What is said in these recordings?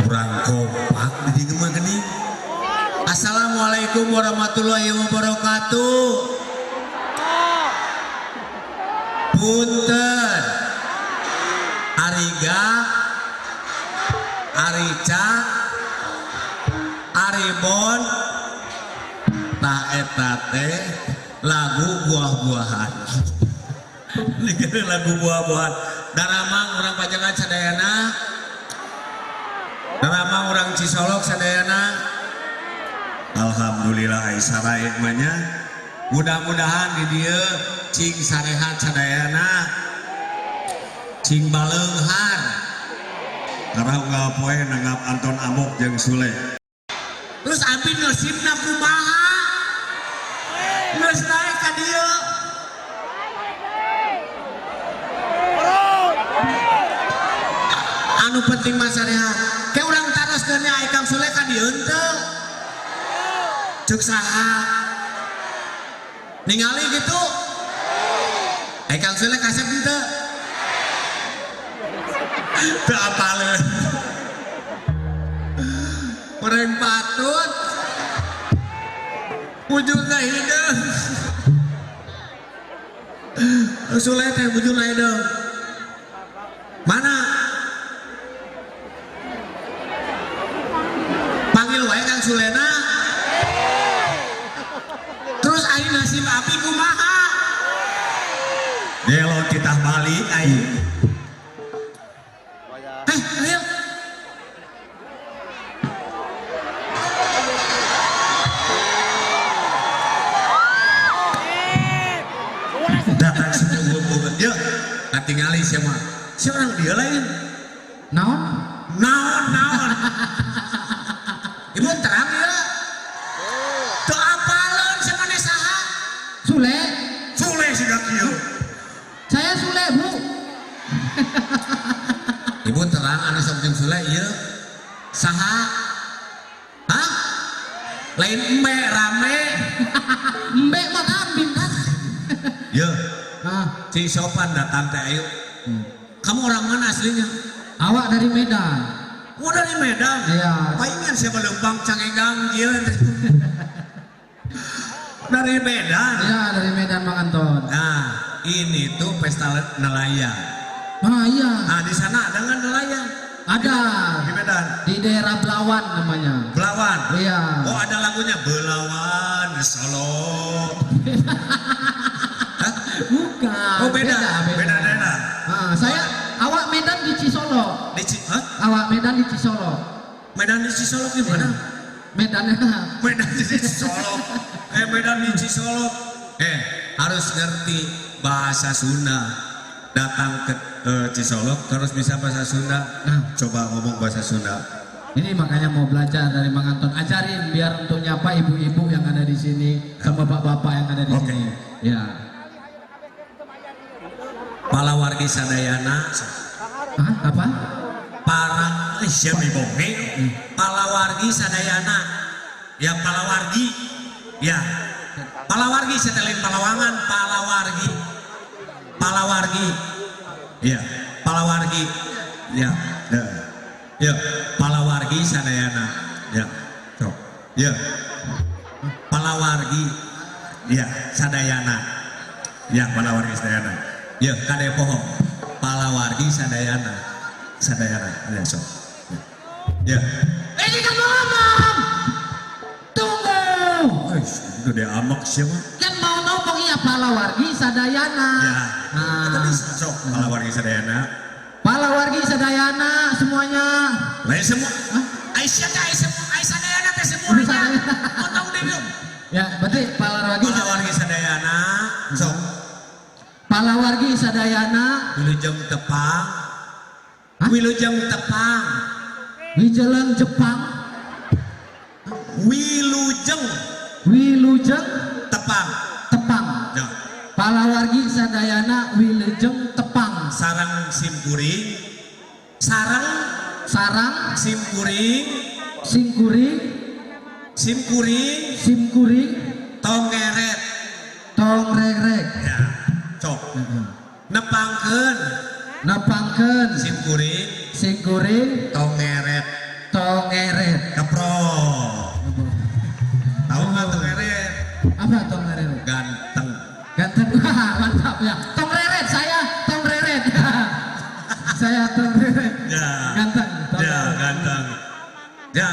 Kurang kompak di dieu mah geuning. Assalamualaikum warahmatullahi wabarakatuh. Punten. Ariga, Arica, Aribon, tah eta teh lagu buah-buahan. Lagu buah-buahan. Daramang urang Pajangan sadayana. Daramang urang Cisolok sadayana. Alhamdulillah ai sarae mah nya. Mudah-mudahan di dieu cing sarehat sadayana. Cing baleunghar. Karena unggal poe nanggap Anton Amok jeung Sule. Terus abi nasibna kumaha? Geus naik ka dieu. Anu penting mah sarehat. Ke urang taroskeun nya ai Kang Sule ka dieu henteu. Ceuk saha? Ningali gitu. Ai Kang Sule kasep henteu? Teu apaleun. Urang patut bujurna hideung. Sule teh bujurna hideung. Mana? Panggil wae Kang Sulena. Terus ari nasib abi kumaha? Gelo titah balik aing. Ayo. Datang sini hubungan. Yuk, katingali siapa? Siapa orang dia lain? Naon? Naon, naon. Ibu terang ya. Teu apaleun samaneh saha? Sule. Sule siga kieu. Saya Sule, Bu. Ibu terang anu sok jeung Sule ieu. Saha? Hah? Lain embe rame. Embe mah kambing kan. Ye, Ah, cing sopan datang teh ayo. Kamu orang mana aslinya? Awak dari Medan. Oh dari Medan. Iya. Palingan siapa lempang cangegang kieu. Dari Medan. Iya, dari Medan Bang Anton. Nah, ini tuh pesta nelayan. Ah, iya. Nah, di sana ada nggak nelayan? Ada. Di Medan. Di daerah Belawan namanya. Belawan. Iya. Oh, ada lagunya Belawan Solo. Hah? Bukan. Oh, beda. Beda daerah. Ah, saya awak Medan di Cisolok. Di Hah? Awak Medan di Cisolok. Medan di Cisolok gimana? Medannya. Medan di Cisolok. Medan di Cisolok. Harus ngerti bahasa Sunda. Datang ke Cisolok terus bisa bahasa Sunda. Nah, Coba ngomong bahasa Sunda. ini makanya mau belajar dari Bang Anton. Ajarin biar untuk nyapa ibu-ibu yang ada di sini sama bapak-bapak yang ada di Oke. sini. Ya. Palawargi sadayana. Hah? Apa? Para siapa bonge? Palawargi sadayana. Ya palawargi. Ya. Palawargi setelin palawangan, palawargi. Palawargi. Ya, palawargi. Ya. Ya. Ya, palawargi sadayana. Ya. Sok. Ya. Palawargi. Ya, sadayana. Ya, palawargi sadayana. Ya, kade poho. Palawargi sadayana. Sadayana. Ya, sok. Ya. Ini kan mau ngomong. Tunggu. Eish, itu dia amak siapa? Kan mau ngomong iya palawargi sadayana. Ya. Ah. Kita bisa sok palawargi sadayana. Palawargi sadayana semuanya. Lain semua. Aisyah teh Aisyah Aisyah sadayana teh semuanya. Mau tahu deh lu. Ya, berarti palawargi Palawargi sadayana. Sok. Palawargi sadayana. Wilujeng tepang. Hah? Wilujeng tepang. Wijeleng Jepang. Wilujeng Wilujeng tepang. Tepang. Ya. Palawargi sadayana wilujeng tepang. Sarang simkuring. Sarang Sarang simkuring. singkuring Simkuring simkuring tongeret. tongrerek. Ya. Sok. Nepangkeun Nepangkeun simkuring singkuring tongeret. tong Tongeret. Kepro. Tahu nggak tongeret? Apa tongeret? Ganteng. Ganteng. Wah, mantap ya. Tongeret saya, tongeret. Saya tongeret. Ya. Ganteng. Ya, ganteng. Ya,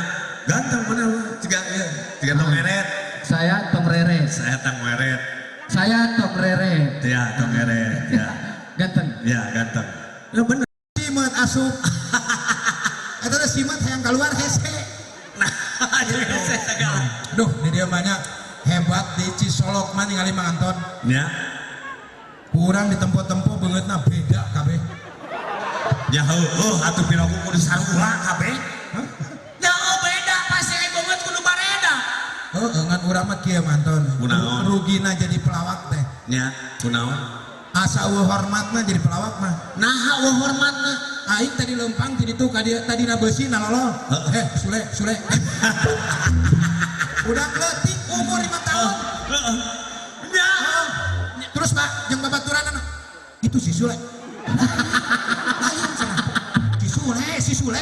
ganteng bener. Jika ya, jika tongeret. Saya tongeret. Saya tongeret. Saya tongeret. Ya, tongeret. Ya. Ganteng. Ya, ganteng. Ya bener. Simeut asup. Eta teh simeut hayang keluar hese. Nah, jadi saya segala. Duh, di dieu mah nya hebat di Cisolok mah ningali Mang Anton. Ya. Kurang ditempo-tempo beungeutna beda kabeh. Ya heueuh atuh piraku kudu sarua kabeh. Ya oh, beda pasti aya beungeut kudu bareda. Heueuh, ngan urang mah kieu Mang Anton. Kunaon? Rugina jadi pelawak teh. Ya, kunaon? Asa eueuh hormatna jadi pelawak mah. Naha eueuh hormatna? Aing tadi lempang ti ditu ka dieu tadina beusi nalolo. Eh, Sule, Sule. Udah leutik umur 5 tahun. Heeh. Ya. Terus Pak, jeung babaturanana. Itu si Sule. Lain cenah. Si Sule, si Sule.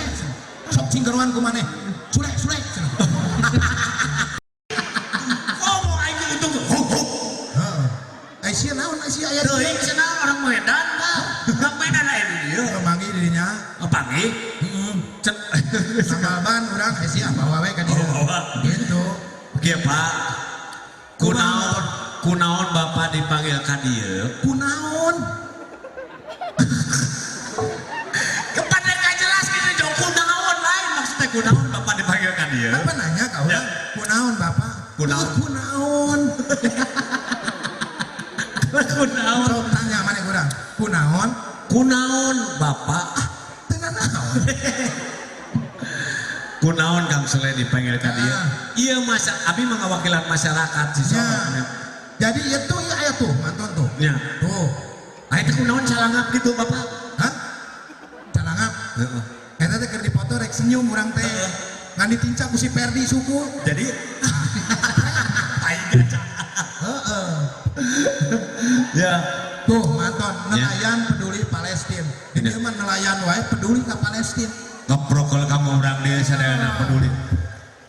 Sok cinggeruan ku maneh. Sule, Sule cenah. Ngomong aing untung huk huk. Heeh. Ai sia naon ai sia aya Teuing cenah orang Medan mah. Orang Medan aya di dieu. Manggih dirinya. Oh, panggih. Heeh. Cek. Sanggal ban urang ai sia bawa we ka dieu. Oh, bawa. Gitu. Kieu Pak. Kunaon kunaon Bapak dipanggil ka dieu? Kunaon? Kepada gak jelas gitu jauh kunaon lain maksudnya kunaon Bapak dipanggil ka dieu? Apa nanya ka urang? Ya. Kunaon Bapak? Kunaon? Oh, kunaon? Kunaon? Sok tanya maneh urang. Kunaon? Kunaon Bapak? Teu naon. Kunaon Kang Sule dipanggil ka dieu? Ah. Iya masa abi mengawakilan masyarakat sih Ya. Jadi itu ya aya tuh, manton tuh. Ya. Tuh. Aya teh kunaon calangap gitu Bapak? Hah? Calangap. Heeh. Eta teh keur dipoto rek senyum urang teh. Ngan ditincak ku si Perdi suku. Jadi aing gaca. Heeh. Ya. Tuh manton nelayan peduli Palestina. Di dieu mah nelayan wae peduli ka Palestina. Ngeprokol kamu orang dia sadayana peduli.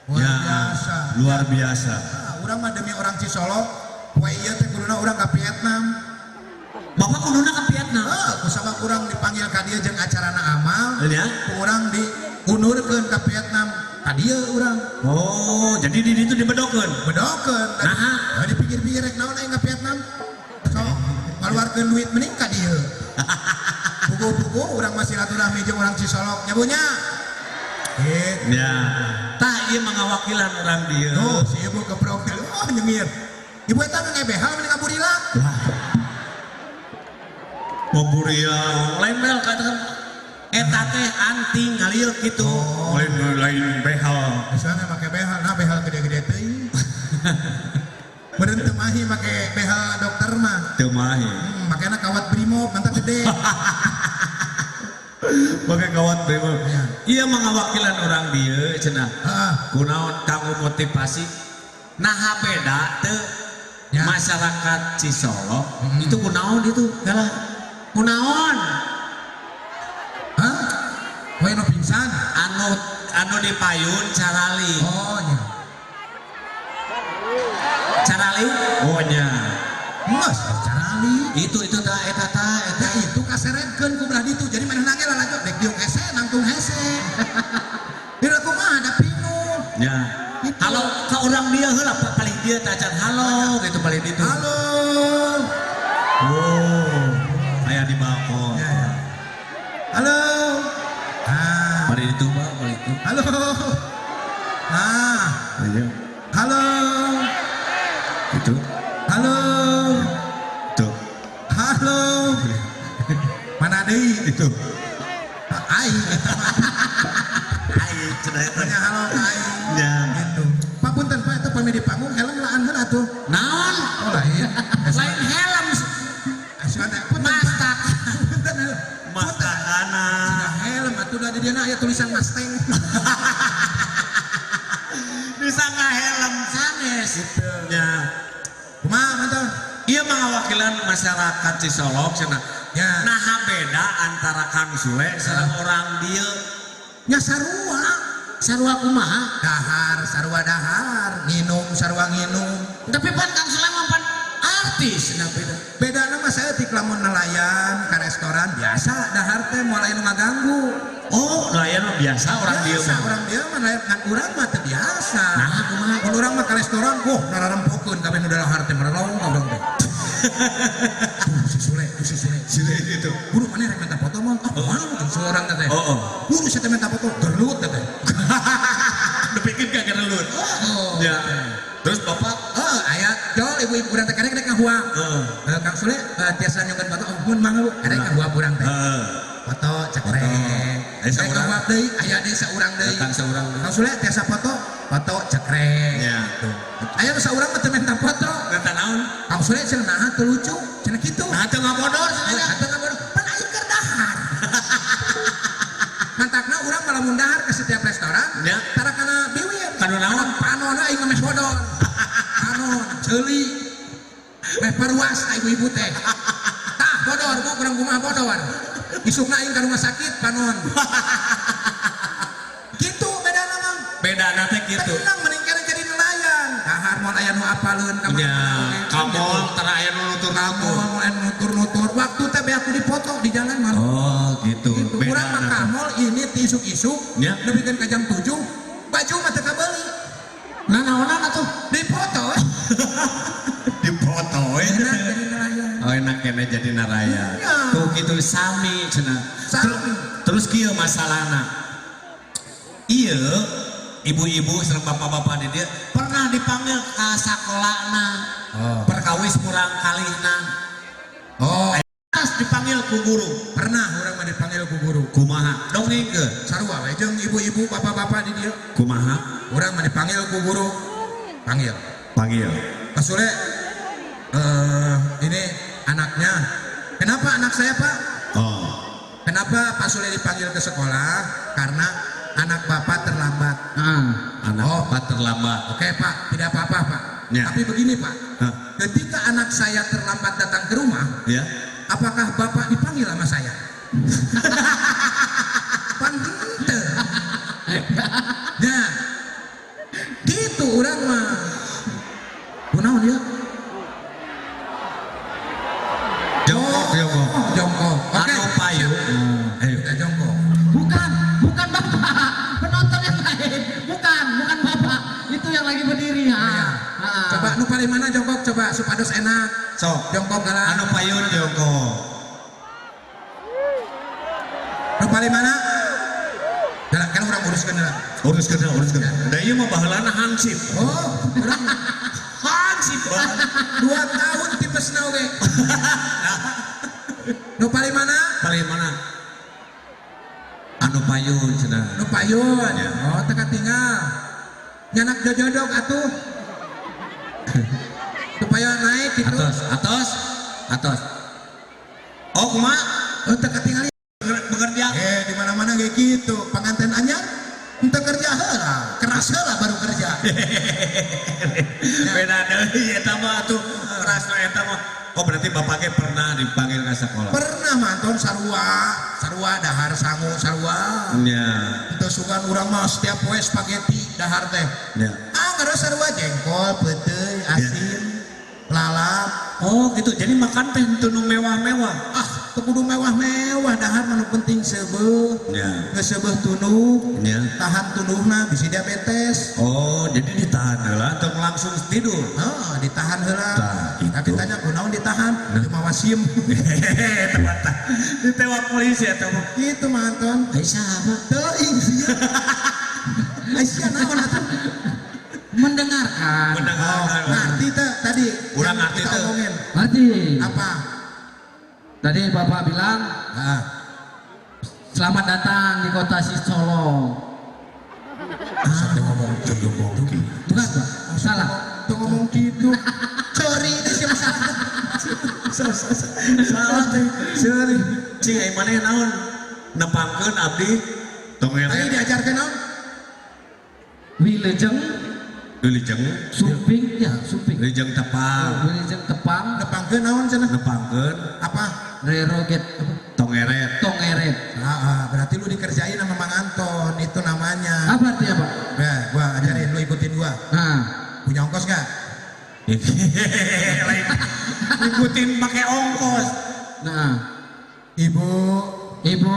Luar Ya, biasa. luar biasa. Nah, urang mah demi orang Cisolok, poe ieu teh kuduna urang ka Vietnam. Bapak kuduna ke Vietnam. Heuh, kusabab urang dipanggil ka dieu jeung acarana amal, Ya. ku urang diundurkeun ka Vietnam. Ka dieu urang Oh, jadi di ditu dibedokeun. bedokeun. Nah. Nah, dipikir-pikir rek naon aing ka Vietnam. So, ngaluarkeun duit mending ka dieu. Puguh-puguh urang masih silaturahmi jeung urang Cisolok nya Bu nya. Gitu. Ya. Tah ieu mengawakilan orang dieu. Tuh, si ibu keprok oh nyengir. Ibu eta ngebehal mending ngaburila. Wah. Moburia lain bel kata eta teh anting ngalil gitu. Oh. Lain lain behel. Misalnya make behel, nah behel gede-gede teuing. Beureun teu mahi make behel dokter mah. Teu mahi. Makena kawat brimob mantap gede. Make kawat brimob. Ya. Ieu mengawakilan orang dieu cenah. Heeh. Kunaon kanggo motivasi naha beda teu Ya. masyarakat Cisolok Hmm. itu kunaon itu galah kunaon Hah? Poe nu pingsan. anu anu dipayun carali Oh nya. carali oh nya Geus carali. itu ta eta ta eta Eta itu kaseretkeun ku belah ditu. Jadi manehna ge lalajo dek diuk hese nangtung hese. Dira kumaha da pinuh. ya Itu. halo ke orang dia heula Pak, paling dia tacan halo gitu paling itu Halo. Oh aya di balkon Ya, ya. Halo. Ah. paling itu Pak paling itu Halo. Ah. iya Halo. itu Halo. itu Halo. Mana deui? itu Aing eta mah. aing cenah eta Tanya halo ka aing. Ya. Gitu. Pak punten Pak eta pami di panggung helm laan heula atuh. Naon Oh lain. lain helm Asuhan teh punten. mastak Punten. Punten. Mastakana. Sudah helm atuh da di dieu aya tulisan Mustang. Bisa nggak helm sanes Gitu. ya. Kumaha mantan? Iya mengawakilan masyarakat Cisolok cenah. Ya. Nah beda antara Kang Sule sareng orang dieu. Nya sarua. Sarua kumaha? Dahar sarua dahar, nginum sarua nginum. Tapi pan Kang Sule mah pan artis napi teh. Bedana mah saeutik, lamun nelayan ke restoran biasa dahar teh moal aya nu ngaganggu. Oh, nelayan mah biasa orang dieu Biasa mah. orang dieu mah nelayan, ngan urang mah teu biasa. Nah, kumaha? Mun urang mah ke restoran, wah, nararempokeun kabeh nu dahar teh, merelong kabeh teh. Tuh si Sule, tuh si Sule. Sule itu. Buru mana rek minta foto mah? Ah, malu jeung seorang teh. Oh, oh. Buru saya teh minta foto, gelut teh. Dipikir gak gelut. Oh. Ya. Terus bapak Oh, aya jol ibu-ibu urang teh karek rek ngahuap. Heeh. Eh, Kang Sule tiasa nyungkeun foto, oh, mun mangga Bu. Arek ngahuap urang teh. Heeh. Foto cekrek. Foto. Aya Rek saurang. ngahuap deui, aya deui saurang deui. Datang saurang deui. Kang Sule tiasa foto, foto cekrek. Ya. Tuh. Aya nu saurang mah teu minta foto. Minta naon? Kang Sule cenah naha teu lucu, cenah kitu. Nah, teu ngabodor cenah. Atau ngabodor, pan aing keur dahar. Mantakna urang malah mun dahar ke setiap restoran, Ya. tara kana biwir. Kanu naon? Panon aing mah bodor. Panon, ceuli. Meh paruas ka ibu-ibu teh. Tah bodor, Bu, kurang kumaha bodor. Isukna aing ka rumah sakit panon. Gitu bedana mah. Bedana teh kitu. Tenang mending keneh jadi nelayan. Dahar moal aya nu apaleun ka Ya, mana-mana. ka mall tara aya nu nutur-nutur. Moal aya nu nutur-nutur. Waktu teh beak dipoto di jalan mah. Oh, gitu. Gitu. Urang mah ka mall ini ti isuk-isuk, Ya. nepikeun ka jam 7, baju mah teu kabeuli. Nah, naonan atuh? Dipoto we. Dipoto we. Enak jadi nelayan. Oh, enak kene jadi nelayan. Iya. Tuh gitu sami cenah. Sami. Terus kieu masalahna. Ieu ibu-ibu sareng bapak-bapak di dieu pernah dipanggil ka sakolana. Oh. Perkawis murang kalihna. Oh, Terus dipanggil ku guru. pernah urang mah dipanggil ku guru. Kumaha? Dongengkeun. Sarua we jeung ibu-ibu, bapak-bapak di dieu. Kumaha? Urang mah dipanggil ku guru. Panggil. Panggil. Pak Sule, ini anaknya. Kenapa anak saya, Pak? Oh. Kenapa Pak Sule dipanggil ke sekolah? Karena anak bapak terlambat. Ah. Anak Oh. bapak terlambat. Oke Pak, tidak apa-apa Pak. Ya. Tapi begini Pak, Hah? ketika anak saya terlambat datang ke rumah, Ya. apakah bapak dipanggil sama saya? Pan henteu. Nah, gitu urang mah. Kunaon ya? Jongkok, jongkok. Oh, jongkok. Oke. Anu payu. Ayo. Kita jongkok. Bukan, bukan bapak. Penonton yang lain. Bukan, bukan bapak. Itu yang lagi berdiri. Ha. Oh, iya. Ha. Coba nu paling mana jongkok coba supados enak. Sok. Jongkok galak. Anu payun jongkok. Nu paling mana? Galak kan urang uruskeun heula. Uruskeun, uruskeun. Da ieu mah baheulana hansip. Oh, urang Hansip banget. 2 tahun tipesna oge. Nu paling mana? Paling mana? Anu payun cenah. Nu payun. Ya. Oh, teka tinggal. Nyanak jojodok atuh. Supaya naik gitu. Atos, atos, atos. Oh, kumaha? Oh, teka tinggal. Bekerja. Eh, di mana-mana kayak gitu. Pengantin anyar ente kerja heula, keras heula baru kerja. Beda deui eta mah atuh. Rasna eta mah. Oh, berarti bapaknya pernah dipanggil ke sekolah. Pernah manton sarua, sarua dahar sangu sarua. Ya. Teu sugan urang mah setiap poe spaghetti dahar teh. Ya. Ah, ngeres sarua jengkol, peuteuy, asin, lalap. Oh, gitu. Jadi makan teh henteu nu mewah-mewah. Ah, teu kudu mewah-mewah dahar mah nu penting seubeuh. Ya. Geus seubeuh tunduh, Ya. tahan tunduhna bisi diabetes. Oh, jadi ditahan heula tong langsung tidur. Heeh, ditahan heula. Tah, gitu. Tapi tanya kunaon ditahan? Teu mawa SIM. Hehehe, tepat tah. Ditewak polisi eta mah. Gitu manton. Ai saha? Teuing sia. Ai sia naon atuh? Mendengarkan. Mendengarkan. Oh, ngerti teh tadi. Urang yang ngerti kita teh. omongin. Berarti Apa? tadi bapak bilang Ah, selamat datang di kota Sisolo. ah, ngomong gitu. Bukan, Pak? Salah. Tuh ngomong gitu. Sorry, ini sih masalah. Salah teh. Seuri. Cing ai maneh naon? Nepangkeun abdi tong Tadi eleh. diajarkan naon? Wilujeng Wilujeng, Sumping ya, Sumping. Wilujeng tepang. Wilujeng Tepang. Nepangkeun naon cenah? Nepangkeun Apa? Reroget apa? Tongeret. Tongeret. Ah, berarti lu dikerjain sama Mang Anton, itu namanya. Apa artinya, Pak? Nah, gua ajarin lu, ikutin gua. Nah, Punya ongkos gak? Lain ikutin pakai ongkos. Nah, Ibu, Ibu,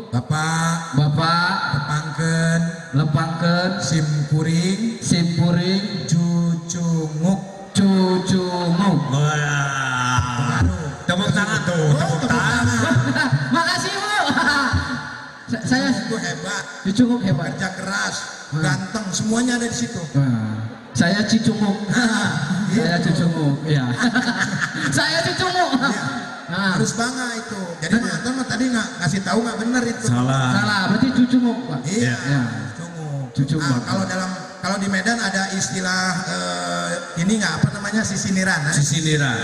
Bapak, Bapak, tepangkeun lepangkeun sim kuring simpuring cucunguk. Cucunguk. Wah. Tepuk tangan tuh, Oh, tepuk tangan. Makasih, Bu. Saya Itu hebat, cucunguk hebat. kerja keras, ganteng, semuanya ada di situ. Wah, saya cicunguk. Saya cucunguk, ya. Saya cucunguk. Nah, Harus bangga itu. Jadi Mang Anton mah tadi nggak ngasih tahu, nggak bener itu. Salah. Salah, berarti cucunguk, Pak. Iya. Ya. Cucunguk. Cucunguk. Ah, kalau di Medan ada istilah ini nggak, apa namanya, sisiniran? Eh? Sisiniran.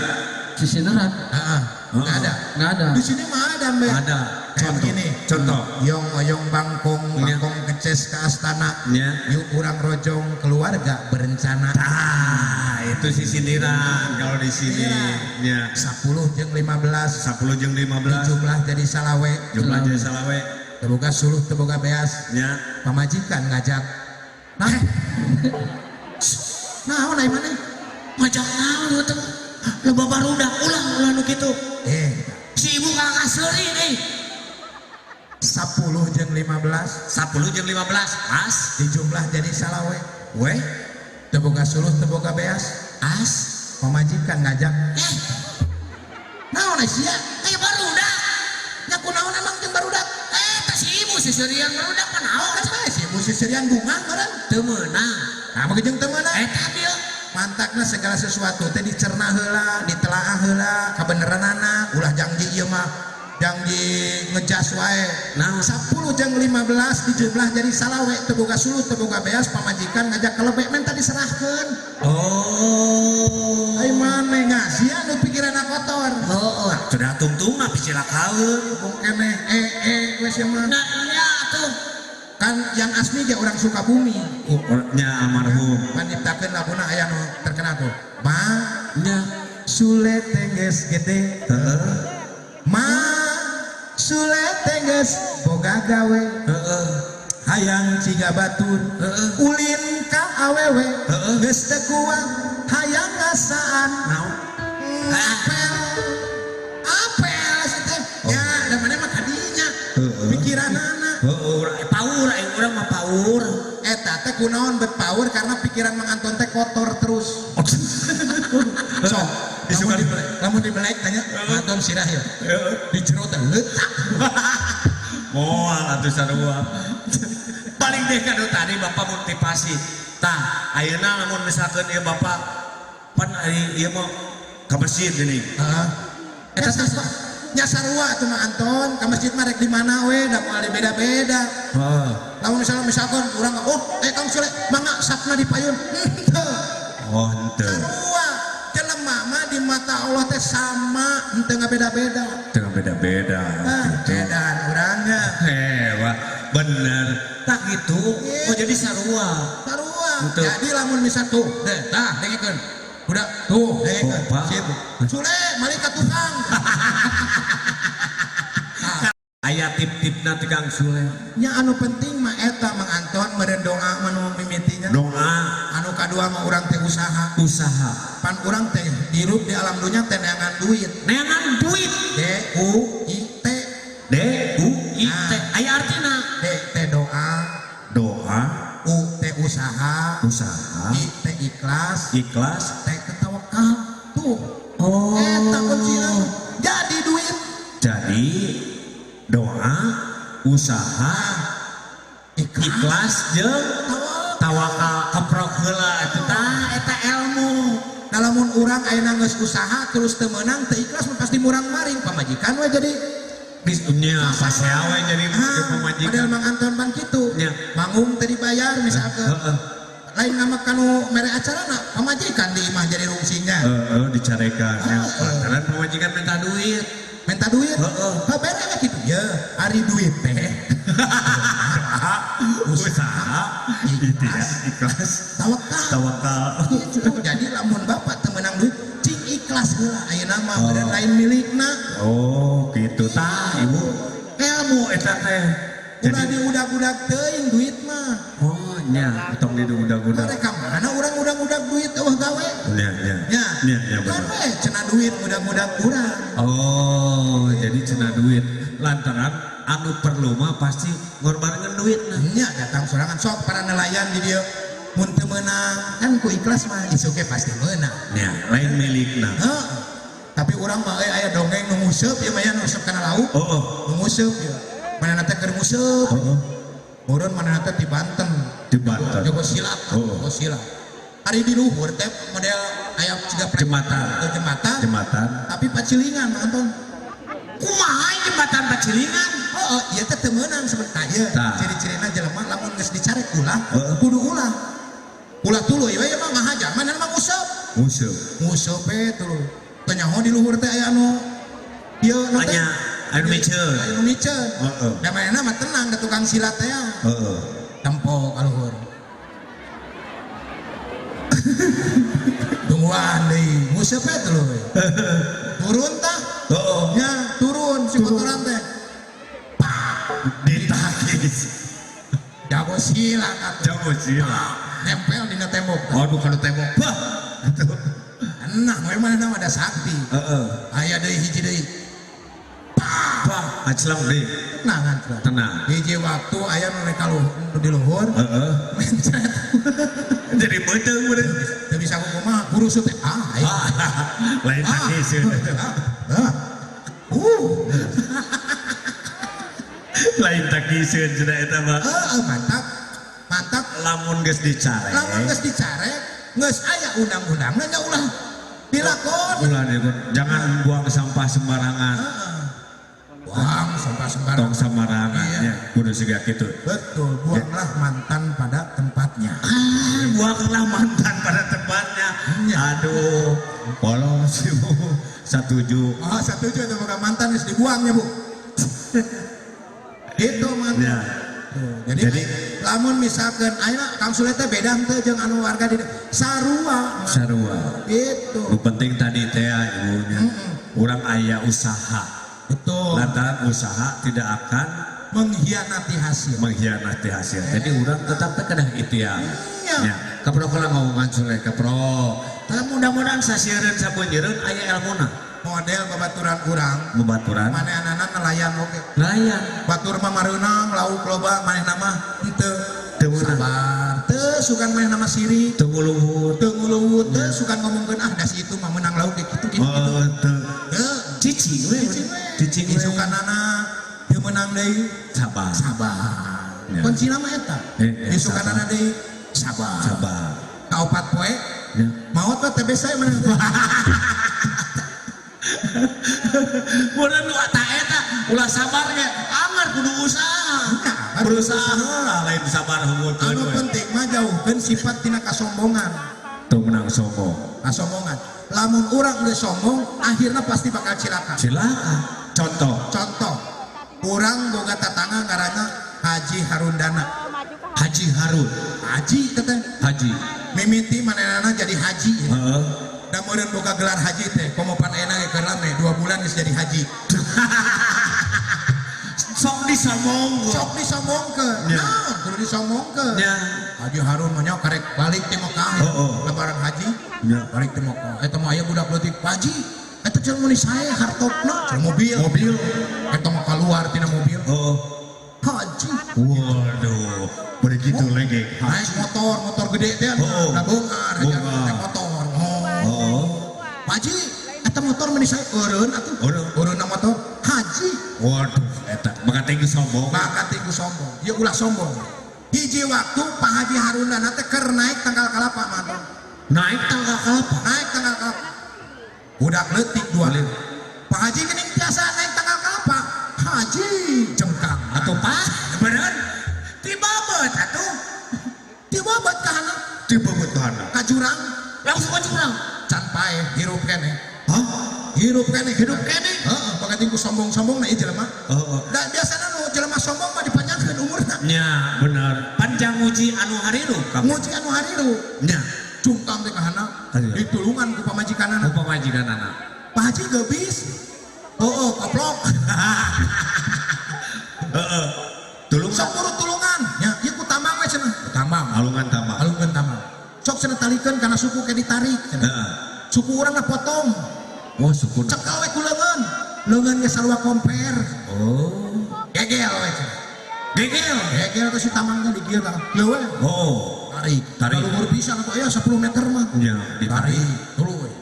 Sisiniran. Ah, ah. Nggak ada. Nggak ada. Di sini mah ada, Mbak. Ada. Kayak Contoh. begini. Contoh. Yong oyong bangkong, Iya. bangkong keces ke astana. Ya. Yuk urang rojong, keluarga berencana. Ah, itu sisiniran kalau di sini. Ya. 10 jeung 15 10 jeung 15 jumlah jadi salawe. Jumlah jadi salawe. Teu boga suluh, teu boga beas. Ya. Pamajikan ngajak. Nah, nah, naon maneh? Ngajak naon lu teh? Loba barudak, ulah ulah nu kitu. Eh, Si ibu kakak seuri nih. 10 jeung 15 10 jeung 15 as dijumlah jadi salawe. We Teu boga suluh, teu boga beas. As Pamajikan ngajak. Eh, Naon ai sia? eh, barudak. Nya kunaon emang jeung barudak? Eh, teh si ibu sisirian barudak mah naon? Kan bae si ibu sisirian bunga meureun. Teu meunang. Nah, bagi jeung teu meunang. Eta dia. Mantakna segala sesuatu teh dicerna heula, ditelaah heula, kabeneranana, ulah janji ieu mah janji ngejas wae. Naon? 10 jeung 15 dijumlah jadi salawe, teu boga suluh, teu boga beas, pamajikan ngajak kelebek menta diserahkeun. Oh. Ai maneh ngasihan nu pikiranna kotor. Oh, sudah tungtung mah picilakaeun. Bung keneh we sia mah. Nah, iya atuh. Kan yang asli ge orang Sukabumi. Nya almarhum. Pan nyiptakeun laguna aya nu terkenal tuh. Ma Nya. Sule tengges gede. Heeh. Ma Sule tengges boga gawe. Heeh. Hayang ciga batur. Heeh. Ulin ka awewe. Heeh. Geus teu kuat hayang ngasaan. Naon? Apel. Apel si teh. Ya, da maneh mah kadinya. Heeh. Pikiranana. Heeh, urang paur, aing urang mah paur. Eta teh kunaon bet power, karena pikiran Mang Anton teh kotor terus. Sok, lamun dibelek, lamun dibelek tanya, Mang Anton sirah ya. Di jero teh leutak. Moal atuh sarua. Paling deh kado tadi Bapak motivasi. Tah, ayeuna lamun misalkeun ieu Bapak pan ari ieu mah ka masjid geuning. Heeh. Eta teh nya sarua atuh Mang Anton, ka masjid mah rek di mana we, da moal beda-beda. Heeh. Lamun misalnya misalkan urang, oh, Kang Sule, mangga sapna di payun. Henteu. Oh, henteu. Sarua. Jelema mah di mata Allah teh sama, henteu ngabeda-beda. Teu beda-beda. Ah, Gitu. edan urangnya. Wah, bener. Tak gitu. Oh, jadi sarua. Sarua. Henteu. Jadi lamun misal tuh, deh, tah dengekeun. Budak tuh, dengekeun. Oh, Pak. Sip. Sule, malik ka tukang. Aya tip-tipna ti Kang Sule. Nya anu penting mah eta Mang Anton, meureun doa mah nu mimitinya. Doa, Anu kadua mah urang teh usaha. Usaha. Pan urang teh hirup di alam dunya teh neangan duit. Neangan duit. D U I T. D U I T. Aya artina. D teh doa, Doa, U teh usaha, usaha, I teh ikhlas, ikhlas. T teh tawakal. Tuh. Oh. Eta kuncina. Jadi duit. Jadi doa, usaha, Ikhlas, ikhlas jeung tawakal. Tawakal keprok heula eta tah eta ilmu. Nah, lamun urang ayeuna geus usaha terus teu meunang, teu ikhlas mah pasti murang-maring pamajikan we jadi Nya pasea we jadi ah, pamajikan. Model Mang Anton pan kitu. Nya. Manggung teu dibayar misalkan. Heeh. Lain nama kanu mere acarana, pamajikan di imah jadi rungsingnya. Heeh, dicarekan. Ya, Heeh. lantaran pamajikan minta duit. Minta duit. Heeh. Ha, bere we kitu. Ye, ari duit teh. Doa, usaha, ikhlas, ikhlas, Tawakal. Tawakal. Gitu. Jadi lamun bapak teu meunang duit, cing ikhlas heula ayeuna mah Oh. meureun lain milikna. Oh. Tah, ibu ilmu eta teh. Ulah Jadi diudag-udag teuing duit mah. Oh nya, tong diudag-udag. Mereka mana urang udag-udag duit euweuh gawe. Nya nya. Ya. Nya nya Kan bener. we cenah duit udag-udag urang. Oh, jadi cenah duit lantaran anu perlu mah pasti ngorbankeun duit nah. Nya datang sorangan sok para nelayan di dieu mun teu meunang kan ku ikhlas mah isuk ge pasti meunang. Nya, lain milikna. Heeh. Tapi urang mah euy aya dongeng nu nguseup ieu mah ya nu nguseup kana lauk. Oh, oh. Nu nguseup ieu. Manehna teh keur nguseup. Oh, oh. Meureun manehna teh di Banten. Di Banten. Jago silat, Oh. jago silat. Ari di luhur teh model aya siga Jembatan. Jembatan. Jembatan. Tapi pacilingan nonton. Kumaha jembatan pacilingan? Oh, ieu teh teu meunang sebentar ieu. Tah. Ciri-cirina jelema lamun geus dicarek ulah, Heeh. kudu ulah. Ulah tuluy we mah ngahaja, manehna mah nguseup. Nguseup. Nguseup we tuluy. Teu nyaho di luhur teh aya anu ieu nu teh. Anya anu miceun. Aya nu miceun. Heeh. Da manehna mah tenang da tukang silat teh. Heeh. Tempo ka luhur. Tungguan deui, nguseup we tuluy. Turun tah? Heeh. Nya, turun si motoran teh. Ditakis. Jago silat atuh. Jago silat. Nempel dina tembok. Aduh kalau tembok. Bah. Gitu. Nah, we manehna mah ada sakti. Heeh. Aya deui hiji deui. Bah, aclang deui. Tenang kan. Tenang. Hiji waktu aya nu rek nu di luhur. Heeh. Mencret. Jadi beuteung bener. Teu bisa kumaha, kurusut teh. Ah, aya. Lain Ah. takis. Ah. Lain takiseun cenah eta mah. Heeh, mantap. Mantap. Lamun geus dicarek. Lamun geus dicarek, geus aya undang-undangna nya ulah dilakon. Ulah dilakon. Jangan buang sampah sembarangan. Heeh. Buang sampah sembarangan. Tong sembarangan Iya. ya. Kudu siga kitu. Betul, buanglah mantan pada tempatnya. Ah, buanglah mantan pada tempatnya. Iya. Aduh, polos ibu. Setuju. Oh, setuju itu bukan mantan harus dibuangnya, Bu. Itu mantan. Ya. Tuh, jadi, Jadi- lamun misalkan ayeuna Kang Sule teh beda henteu jeung anu warga di sarua. Sarua. Gitu. Nu penting tadi teh ibunya. Urang aya usaha. Betul. Lantaran usaha tidak akan Mengkhianati hasil. mengkhianati hasil. Jadi urang tetap teh kedah ikhtiar. Iya. Ya, kapro kalau ngomongan Sule kapro. Tah mudah-mudahan sasiereun sabeunyereun aya elmuna. Model babaturan urang, Babaturan. manehanana nelayan oge. Nelayan. Batur mah mareunang, lauk loba, manehna mah henteu. Teu meunang. Sabar. Teu sugan manehna mah sirik. Teu nguluhur. Teu nguluwut, teu sugan ngomongkeun ah da si itu mah meunang lauk ge kitu kitu. Oh, teu. Teu. Cicing we. Cicing we. Cicing we. Isukanana teu meunang deui. Sabar. Sabar. Ya. Kuncina mah eta. Isukanana deui sabar. Sabar. Kaopat poe Ya. maot mah teh besa meunang teh. Mun nu ta eta ulah sabar ge anger kudu usaha. Nah, Berusaha heula lain sabar unggulkeun Anu we. penting mah jauhkeun sifat tina kasombongan. Teu meunang sombong. Kasombongan. Lamun urang geus sombong, akhirnya pasti bakal cilaka. Cilaka. Contoh Contoh, urang boga tatangga ngaranna Haji Harundana. Haji Harun. Haji teteh. Haji. Mimiti manehna jadi haji. Heeh. Da meureun boga gelar haji teh, komo pan ayeuna ge keur rame 2 bulan geus jadi haji. Sok disombong. Sok disombongkeun. Ya. Naon kudu disombongkeun. Ya. Haji Harun mah nya karek balik ti Mekah. Oh, oh. Lebaran haji. Ya. Balik ti Mekah. Eta mah aya budak leutik, "Pak Haji, eta cenah meuni sae hartopna, cenah mobil." Mobil. Eta mah keluar tina mobil. Heeh. Haji. Waduh, begitu lagi. Naik motor, motor gede teh. Oh, oh. Da beunghar Haji Harun Beunghar. teh motor. Oh. Oh. Pak Haji, eta motor meuni sae eureun atuh. Eureun. Eureunna motor haji. Waduh, eta maka tinggi sombong. Bakat iku sombong. Ya ulah sombong. Hiji waktu Pak Haji Harundana teh keur naik tanggal kalapa mantap. Naik tangga kalapa. Naik tanggal kalapa. Budak leutik dua. Pak Haji geuning biasa naik tanggal kalapa. Haji jengkang. Atau Pak, bener? Tibabet atuh. Tibabet ka handap. Tibabet ka handap. Ka jurang. Langsung ka jurang. Can paeh hirup keneh. Hah? Hirup keneh. Hirup keneh? Heeh, bakat ku sombong-sombong na ieu jelema. Heeh. Da biasana nu jelema sombong mah dipanjangkeun umurna. Nya, bener. Panjang nguji anu hariru. Nguji anu hariru. Nya. Cungkang teh ka handap. Aduh. Ditulungan ku pamajikanana. Ku pamajikanana. Pak Haji geubis. Oh, koplok. Heeh. Tulung Sok buru tulungan. Ya, ieu ku tambang we cenah. Ku tambang. Alungan tambang. Alungan tambang. Sok cenah talikeun kana suku ke ditarik cenah. Heeh. Suku urang mah potong. Oh, suku. Cekel we ku leungeun. Leungeun ge sarua komper. Oh. Gegel we cenah. Gegel. Gegel teh si tambang teh di dieu tah. Ieu we. Oh. Tarik. Tarik. Luhur pisan atuh aya 10 meter mah. Iya, ditarik. Tarik. Tuluy.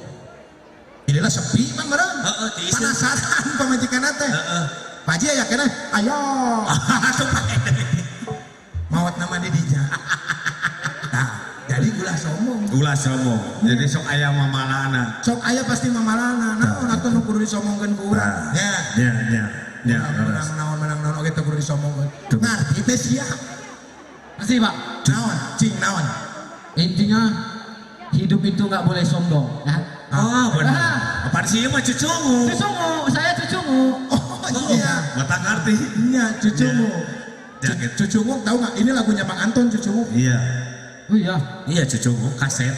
Inilah sepi mah meureun. Heeh, tiiseun. Penasaran pamajikanna teh. Heeh. Pak Haji aya keneh. Ayo. Atuh pae. Maot nama di dinya. Nah, jadi ulah sombong. Ulah sombong. Jadi sok aya mamalana. Sok aya pasti mamalana. Naon atuh nu kudu disombongkeun ku urang. Nah. Ya. Ya, ya. Ya, Menang leres. naon menang naon oge teu kudu disombongkeun. Tuh. Ngarti teh sia. Pasti Pak. Naon? Cing naon? Intinya hidup itu nggak boleh sombong. Ya. Oh, benar. Ah. Apaan sih ieu mah cucungu? Cucungu, saya cucungu. Oh iya. Mata ngerti. Iya, cucumu. Ya, gitu. Cucungu tahu nggak? Ini lagunya Bang Anton cucungu. Iya. Oh iya. Iya cucungu kaset.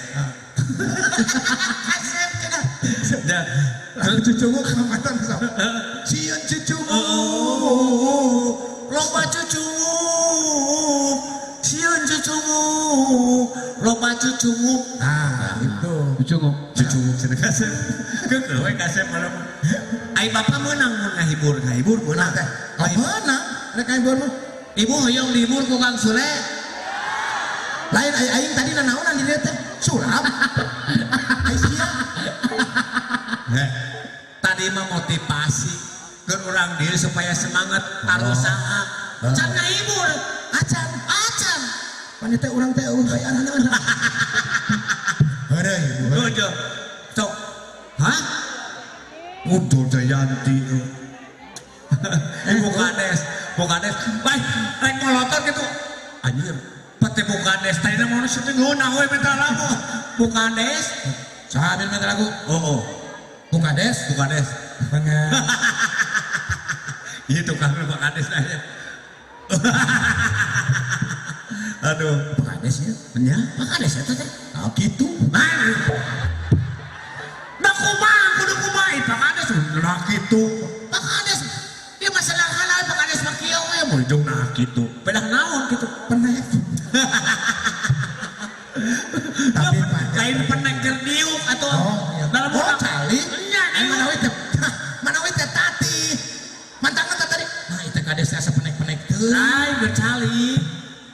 Kasep cenah. Ya. Lagu cucungu Bang Anton sok. Sieun cucungu. Loba cucungu. Sieun cucungu. Loba cucungu. Nah, itu. Cucungu. Cucungu cenah kasep. Keukeuh we kasep malam. Ai bapak meunang mun ngahibur, ngahibur meunang Teh, oh meunang rek ngahibur mah. Ibu hoyong dihibur ku Kang Sule. Lain ai aing tadi nanaonan di dieu teh. Sulap. Ai sia. Heh. Tadi mah motivasi ke orang dia supaya semangat arusaha. Can ngahibur. Acan. Acan. Pan teh urang teh eueuh bayaran. Heureuy ibu. Oh, jo. Sok. Hah? Udah Jayanti. Ibu Kades, Bu Kades, lain lain molotot gitu. Anjir, pete Bu Kades, tadi mau syuting ngeunah we minta lagu. Bu Kades, Saha bin minta lagu? oh, oh, Bu Kades. Bu Kades. Pengen. Iya tukang Bu Kades aja. Aduh, Bu Kades ya. nya? Pak Kades eta teh. Ah gitu. Nah, nah kumaha kudu kumaha Pak Kades nah kitu. Pak Kades dia masalah halal Pak Kades mah kieu we mun jeung nah kitu. Pedah naon kitu? Penek. Tapi Pak Lain penek keur diuk atuh. Oh, iya. Dalam Oh, urang. cali. Nya, Ai diuk. manawi teh. Manawi teh tati. Mantangan teh tadi. Nah, itu kades teh asa penek-penek teu. Lain bercali.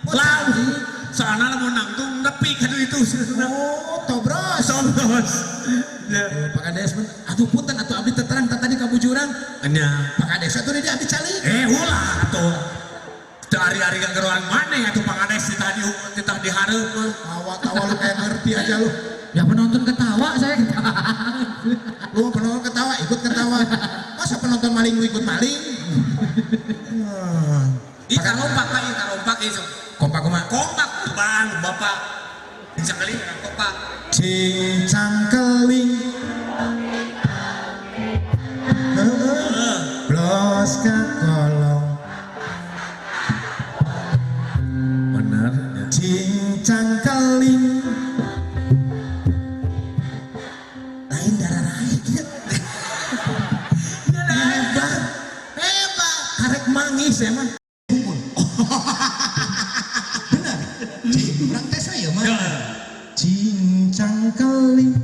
Oh, Lau. cali. Soalna lamun nangtung nepi ka itu. Oh, tobros. Tobros. Ya. Oh, Pak Kades mun atuh punten atuh abdi teh terang teh tadi kabujuran. Nya. Pak Kades atuh di abdi cali. Ulah atuh. Teu ari-ari gageroan maneh atuh Pak Kades titah di titah dihareup mah. Tawa-tawa lu kayak ngerti aja lu. Ya penonton ketawa, saya ketawa. Lu penonton ketawa, ikut ketawa. Masa penonton maling lu ikut maling? Ih karompak Pak, ih karompak ieu. Kompak kumaha? Kompak tuh Bang, Bapak. Sekali kompak. Cincang keling. Heeh. Blos ke kolong. Bener. Cincang keling. Lain darah raih kieu. Hebat. Hebat. Karek mangis emang. Bener. Cing, urang tes we ieu mah. Cincang keling.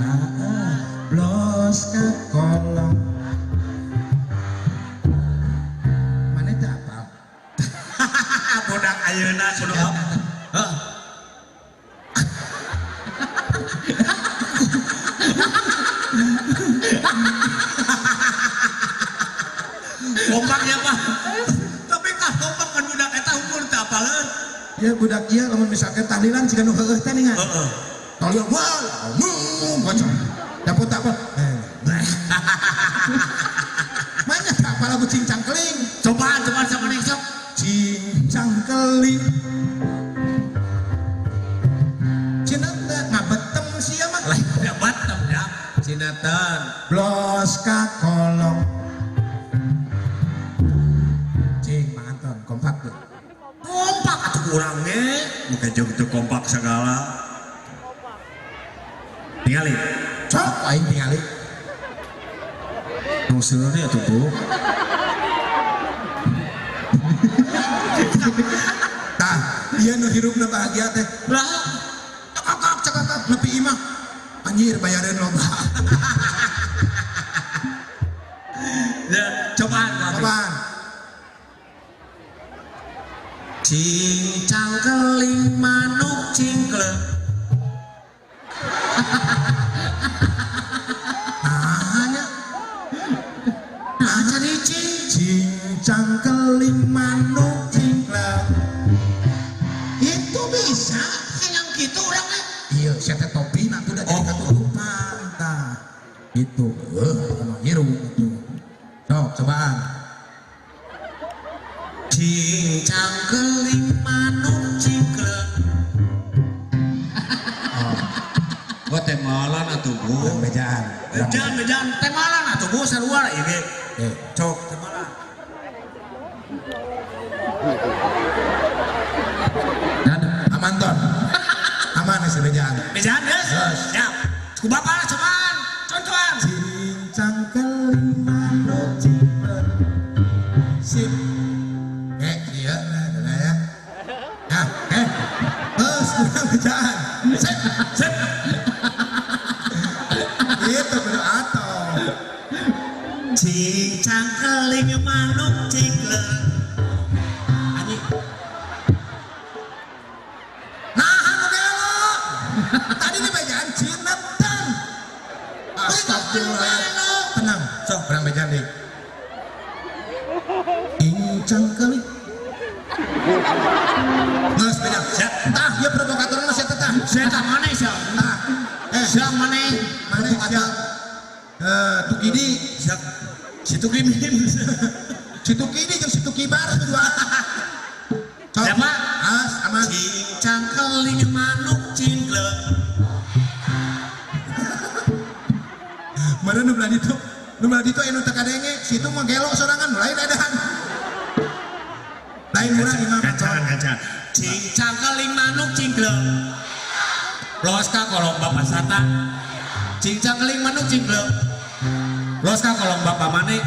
Ah, blos ke kolong. Mana teh apal? Budak ayeuna kudu apa? Hah? Kompak ya Pak. Tapi kah kompak kan budak eta umur teu apaleun. Ya budak ieu lamun misalkan tahlilan siga nu heueuh teh ningan. Heeh. Tahlilan wah, mung bocor. Dapur tak apa? Mana tak apa lagu cincang keling? Cobaan cobaan sama nih sok. Cincang keling. Cina teh ngabetem sia mah. Lain batem ya. Sineten. Blos ka kolong. Cing, Mang Anton, kompak tuh. Kompak atuh kurang ge. Muka jauh itu kompak segala. Tinggalin. Cok, ku aing tingali. Nu seuri atuh, Bu. Tah, ieu nu hirupna bahagia teh. Lah, cakap cakap nepi imah. Anjir bayareun loba. Ya, cobaan. Cobaan. Cincang keling manuk cingkleng. Nah, nah cari cing. Cincang keling manuk cingkleng. Itu bisa. Yang gitu orangnya. Iya, saya teh topi nanti udah jadi ketutupan. Tah, itu. Emang hirup itu. Sok, cobaan. Cincang keling manuk cingkleng. Oh. Gua teh malan atuh, Bu. Bejaan. Bejaan, bejaan. Teh malan atuh, Bu, sarua ieu. Cok, teh malan. Aman ton. Aman sih bejaan. Bejaan geus? Siap. Ku bapak lah cobaan. Contohan. Cincang keling manuk cingkleng. Sip. Iya, nah, ya. Nah, terus kurang bejaan. Sip, sip. Itu kudu atuh. Cincang keling manuk cingkleng. Anjing. Nah, anu gelo. Tadi di bejaan cinetan. Astagfirullah. Tenang, sok kurang bejaan deui. Cincang keling. Geus beda. Siap. Tah, ieu provokatorna sia teh tah. Sia tah maneh sia? Tah. Sia maneh? Maneh sia. Tukidi. Siap. Si Tukidi. Si Tukidi jeung si Tukibar dua. Siapa? As, aman. Cincang keling manuk cingkleng. Meureun nu belah ditu. Nu belah ditu anu teu kadenge, situ mah gelo sorangan lain edan. Lain urang imah. Kacangan, kacangan. Cincang keling manuk cingkleng. Los ka kolong bapak sata. Cincang keling manuk cingkleng. Los ka kolong bapak maneh.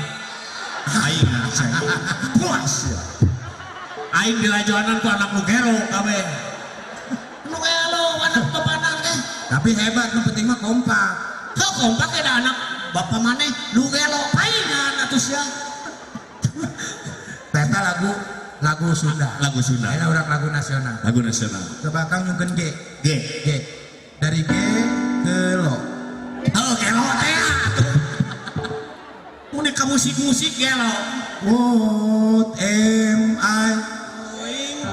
Aing puas ya. Aing dilajoanan ku anak nu gelo kabeh. Nu gelo anak bapak teh. Tapi hebat, nu penting mah kompak. Kok kompak ada anak bapak maneh nu gelo paingan atuh sia. Eta lagu Sunda. Lagu Sunda. Ini orang lagu nasional. Lagu nasional. Coba Kang nyungkeun G. G. G. Dari G ke lo. Oh, gelo teh atuh. Mun ka musik-musik gelo. What am I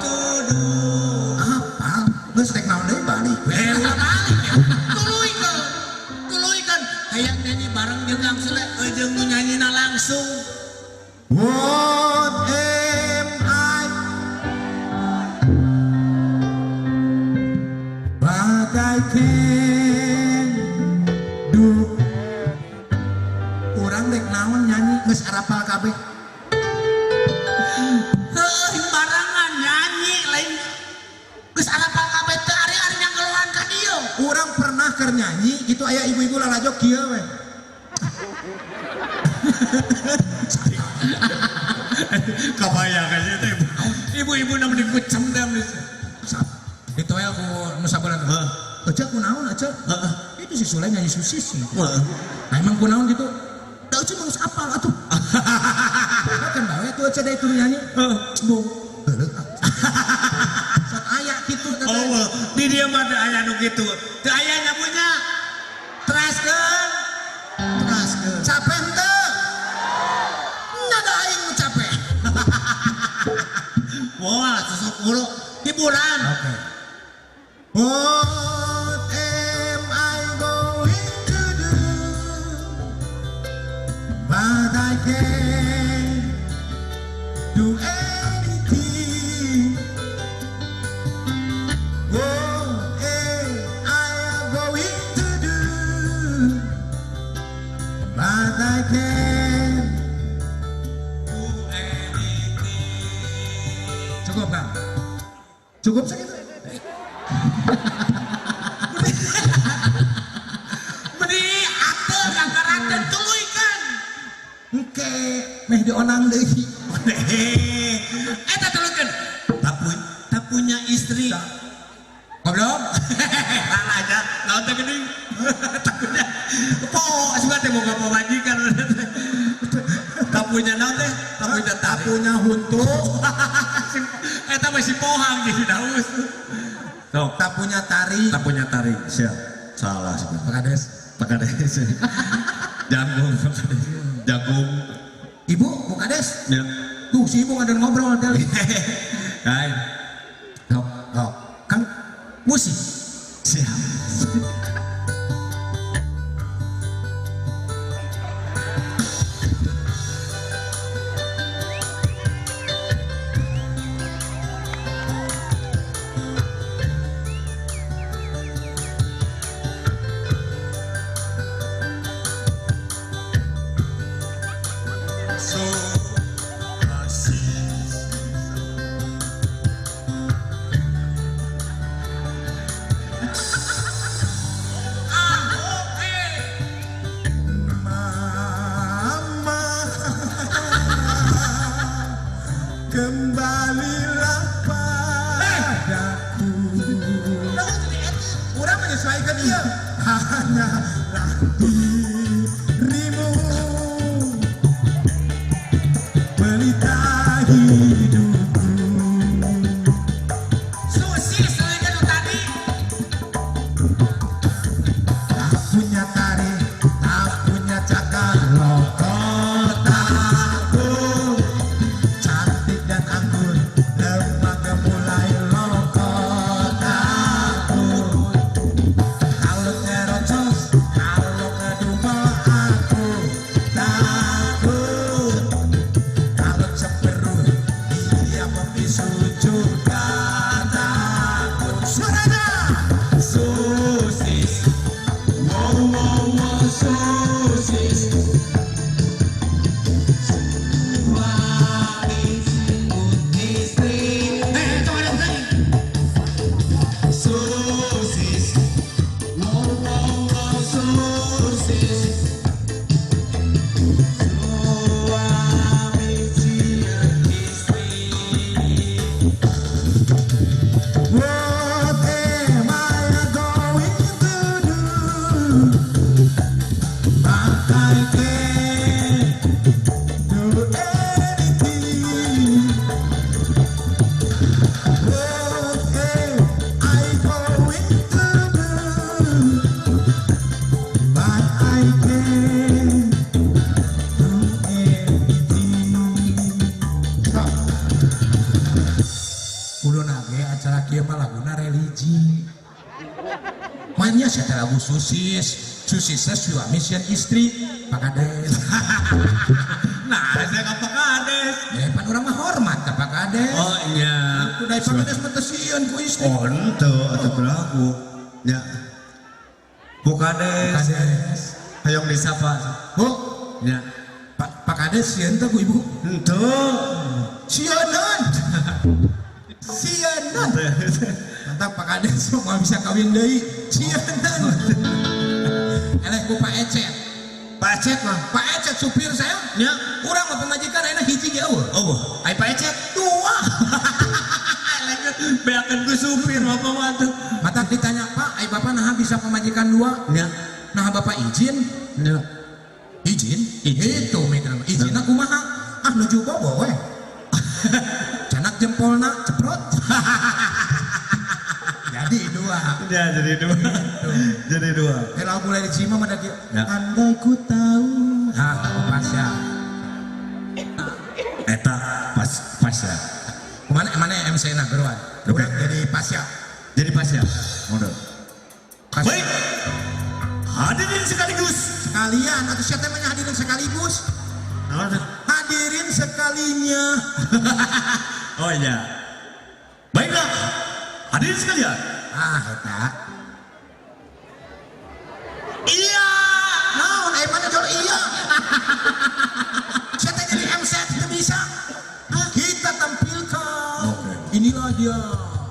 going to do? Apa? Geus rek naon deui balik. Ulah balik. Tuluykeun. Tuluykeun. Hayang nyanyi bareng jeung langsung jeung nu nyanyina langsung. What am I? But I can do. Urang rek naon nyanyi geus arapal kabeh. Heuh, barengan nyanyi lain geus arapal kabeh teu ari-ari nyanggeloan ka dieu. Urang pernah keur nyanyi gitu aya ibu-ibu lalajo kieu we. Kabayang aja teh ibu-ibu na mending kucem teh Ditoel ku nu sabulan. Heeh. Ece kunaon ece? Heeh. Itu si Sule nyanyi susis. Heeh. Nah emang kunaon gitu? Da ece mah geus apal atuh. Kan bae tuh ece da itu nyanyi. Heeh. Bung. Heueuh. Sok aya kitu teh. Oh, di dieu mah teu aya nu kitu. Teu aya nyamunya. Teraskeun. Teraskeun. Capek henteu? Nada aing nu capek. Wah, susuk mulu. Hiburan. Oke. What am I going to do? But I can't do anything. What am I going to do? But I can't Do anything. Cukup, Kang? Cukup segitu? Meni Engke meh dionang deui. Eta tulungkeun. Tak punya istri. Goblok. Salah aja. Naon teh geuning? Tak punya. Po, suka teh boga pamajikan. Tak punya naon teh? Tak punya Tak punya huntu, Eta masih pohang jadi daus. Sok, tak punya tari. tak punya tarik. Siap. Salah sebenarnya. Pak Kades. Pak Kades. Jagung, Pak Kades. Jagung. Ibu, Bu Kades. Ya. Tuh si ibu ada ngobrol tadi. Hai. Sok. Oh, kan musik. Siap. So asis. Mama, kembalilah padaku. Orang menyesuaikan dia. Hanyalah dirimu pelita hidupku. Susi selingkuh nu tadi. Tak punya tari, tak punya cakar, lokotaku cantik dan anggun, lemah gemulai lokotaku. Kalau ngerocos, kalau ngedumel aku takut. Kalau cemberut, dia membisu juga takut. Suaranya! Sosis. Wow wow wow sosis. Suami istri. Eh, coba dong, lagi. Sosis. Wow wow wow sosis. Suami istri. What am I going to do? But I can't do anything. What am I going to do? But I can't do anything. Stop. Kudu nage acara kieu mah laguna religi. Mainnya saya lagu susis, susis teh suami sieun istri, Pak Kades. Nah, saya ka Pak Kades. Ya pan urang mah hormat ka Pak Kades. Oh iya. Kudu Pak Kades mah teu sieun ku istri. Oh, ente atau berlaku. Ya, Bu Kades. Pak Kades. Hayong disapa. Bu, Ya. Pak Kades sieun teh ku ibu. Ente. Sieuneun. Sieuneun. Mantap Pak Kades moal bisa kawin deui. Sieuneun. Eleh ku Pak Ecet. Pak Ecet mah. Pak Ecet supir saya. Ya. Urang mah pamajikan ayeuna hiji ge eueuh. Oh, boh. Ai Pak Ecet dua. Beakeun ku supir bapak mah tuh. Mata ditanya, Pak, ai Bapak naha bisa pamajikan dua? Ya. Nah Bapak izin? Ya. Izin? Izin. Itu mikir. Izin aku kumaha? Ah nuju bobo we. Canak jempolna ceprot. Jadi dua. Ya jadi dua. Jadi dua. Eh lagu mulai dicima mah da kieu. Ya. Andai ku tahu. Ah, pas ya. Eta pas pas ya. Mana mana MC na geruan. Oke. Urang jadi pas ya. Jadi pas ya. Modal. Pas. Baik. Hadirin sekaligus. Sekalian atau siapa namanya hadirin sekaligus? Naon teh? Hadirin sekalinya. Oh iya. Baiklah. Hadirin sekalian. Ah, eta. Iya. Naon, eh mana jol iya. Siapa jadi MC tidak bisa. Kita tampilkan. Oke. Inilah dia.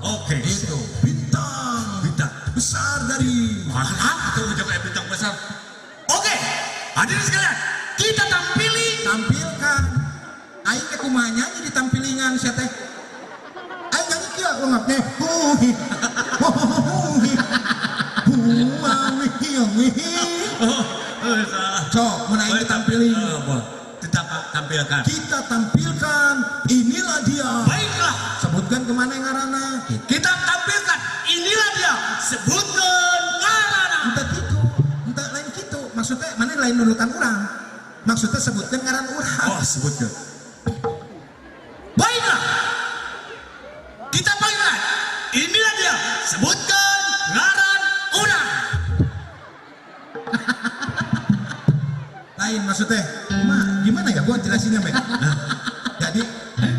Oke. Itu bintang Bintang. besar dari Malah itu ujung kayak bintang besar. Oke. Hadirin sekalian, kita tampili. rek kumaha nyanyi di tampilingan sia teh. Aing nyanyi kieu ngapnya. Huhi. Huhi. Sok, mun aing ditampiling. Kita tampilkan. Kita tampilkan, inilah dia. Baiklah. Sebutkan kemana ngaranna. Kita tampilkan, inilah dia. Sebutkan ngaranna. Entah gitu, entah lain gitu. Maksudnya mana lain nurutan orang. Maksudnya sebutkan ngaran orang. Oh, sebutkan. Baiklah. Kita panggilkan. Inilah dia. Sebutkan ngaran orang. Lain maksudnya, ma, gimana ya? Gua jelasinnya, Mek. Jadi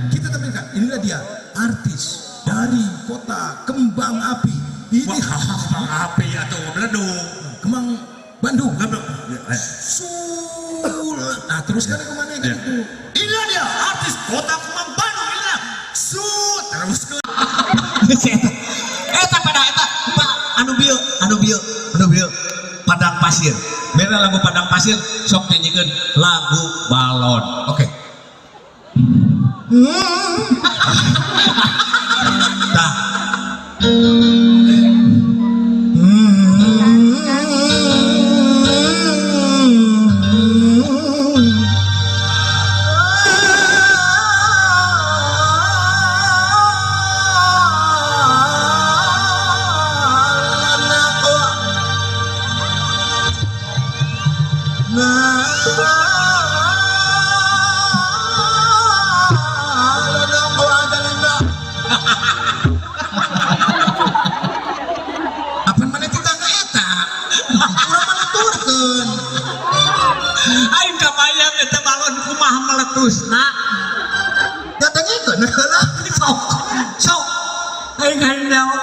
kita tampilkan, inilah dia artis dari kota Kembang Api. Ini Wah, kembang api atau meleduk. Kembang Bandung. Kembang. Sul. Nah, terus kan kemana Ya. gitu. Inilah dia artis kota Kembang Bandung. Inilah su terus ke. Eta pada eta Pak anu bieu anu bieu anu bieu Padang Pasir. Beda lagu Padang Pasir sok nyanyikeun lagu balon. Oke. Tah, Apa mana tetangga eta? Urang maleturkeun. Aing kabayang eta balon kumaha meletusna. Datangikeun heula. Sok, sok. Aing hayang nyaho.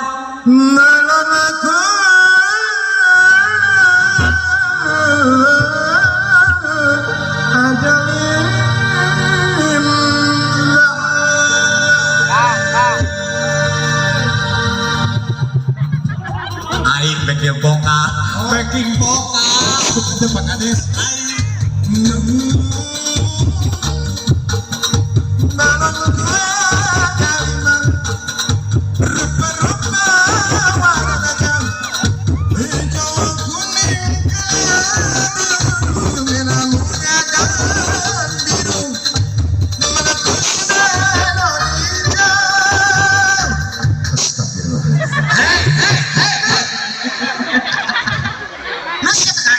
Aing backing vokal, backing vokal. Itu Pak Kades.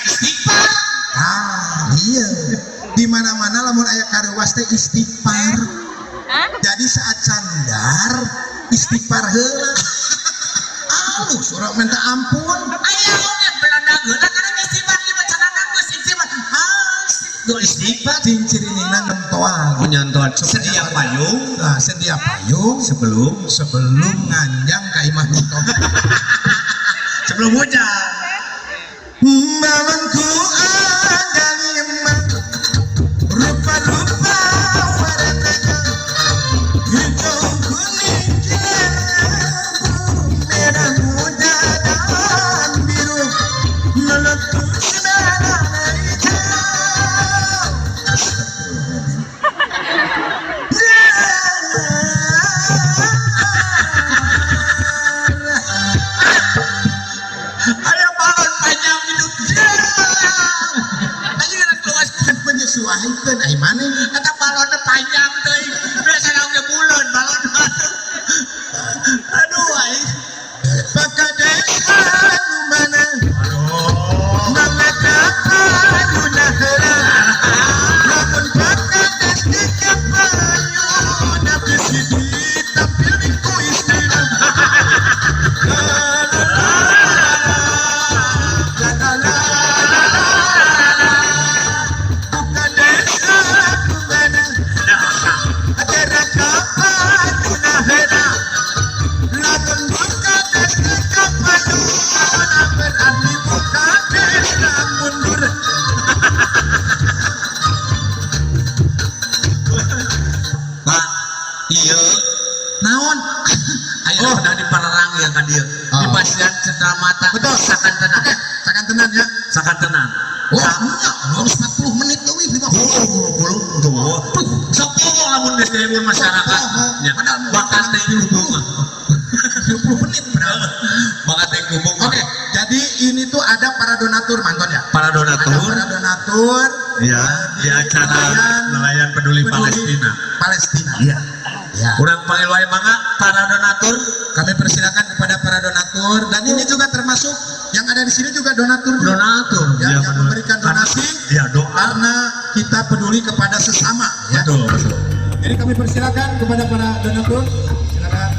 Istighfar. Ah, iya. Di mana-mana lamun aya kareuwas teh istighfar. Jadi saat sandar istighfar heula. Alus urang minta ampun. Aya oge belanda geuna kana istighfar di bacana geus istighfar. Ah, istighfar. Cing ciriningna nemtoan. Oh nyantuan sedia payung Nah, sedia payung sebelum sebelum nganjang ka imah nyontoh. Sebelum hujan. Balonku ada lima, rupa-rupa warnanya, hijau, kuning, kelabu, merah muda dan biru, meletus merah hijau. Aya balon panjang hidup. Aja rek luas Kan penyesuaikan ai maneh. Eta balonnya panjang teuing. Biasa oge buleun balon. Aduh aing. Pak Kades anu mana? Mangga kapayuna heula. Lamun Pak Kades di kapayuna bisi ditampil ku istrina. La la la la la la la la. Pak Kades anu mana? Adara kapayuna heula. Lamun Pak Kades di kapayuna berarti Pak Kades mundur. Pak, iya. Naon? Ayo oh. Di palerang ya kan dia. Di Oh. pasian cendera mata. Betul. Sakantenan. Oke, sakantenan ya. Sakantenan. Wah, nya, harus 40 menit leuwih 50. Oh, 20 tuh. Sok lamun geus ngahibur masyarakat. Poho, Ya. padahal mau Bakat teh hubung. 20 menit padahal. Bakat teh hubung. Oke, jadi ini tuh ada para donatur, Manton ya. Para Ada donatur para donatur ya di acara Nelayan nelayan peduli Palestina. Palestina. Iya. Ya. Kurang panggil wae mangga para donatur. Kami persilakan kepada para donatur dan ini juga termasuk yang ada di sini juga donatur juga. Donatur. Ya, Ya, yang benar. memberikan donasi Ya doa. karena kita peduli kepada sesama ya. Betul, betul. Jadi kami persilakan kepada para donatur. Silakan.